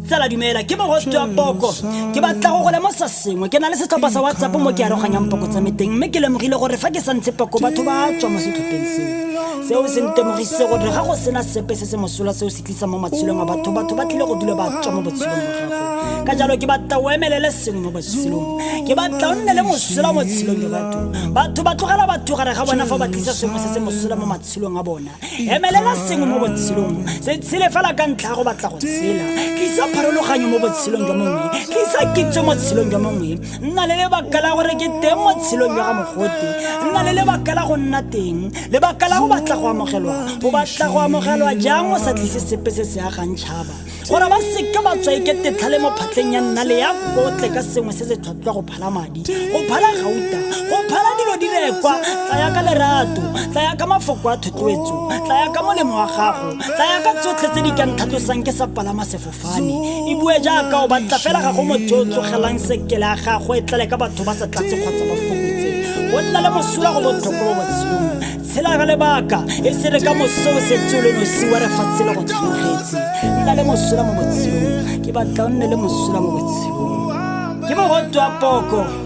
Tsala dumela, ke mogote wa poko. Ke batla go go lemosa sengwe. Ke na le setlhopha sa WhatsApp mo ke aroganyang poko tsa me teng, mme ke lemogile gore fa ke sa ntshe poko batho ba tswa mo setlhopheng seo. Seo se ntemogisitse gore ga go sena sepe se se mosola seo se tlisang mo matshelong a batho, batho ba tlile go dula ba tswa mo botshelong ba gago. Ka jalo ke batla o emelele sengwe mo botshelong. Ke batla o nne le mosola mo tshelong jwa batho. Batho ba tlogela batho gare ga bona fa ba tlisa sengwe se se mosola mo matshelong a bona. Emelela sengwe mo botshelong. Se tshele fela ka ntlha ya go batla go tshela. Tlisa pharologanyo mo botshelong jwa mongwe. Tlisa kitso mo tshelong jwa mongwe. Nna le lebaka la gore ke teng mo tshelong jwa ga mogote. Nna le lebaka la go nna teng. Lebaka la go batla go amogelwa. O batla go amogelwa jang o sa tlise sepe se se agang tšhaba? Gore ba seke ba tswa ekete tlhale mo phatleng ya nna le ya kotle ka sengwe se se tlhwatlhwa go phala madi, go phala gauta, go phala dilo di rekwa. Tlaya ka lerato, tlaya ka mafoko a thotloetso, tlaya ka molemo wa gago, tlaya ka tsotlhe tse di ka ntlhatlosang ke sa palama sefofane. E bue jaaka o batla, fela ga go motho yo o tlogelang sekele ya gagwe e tlale ka batho ba sa tlatse kgotsa ba fokotse. Go nna le mosola go botlhokwa mo botshelong. Tshela ka lebaka, e se re ka moso o setse o le nosi wa lefatshe le go tlhanogetse. Nna le mosola mo botshelong, ke batla o nne le mosola mo botshelong. Ke mogote wa poko.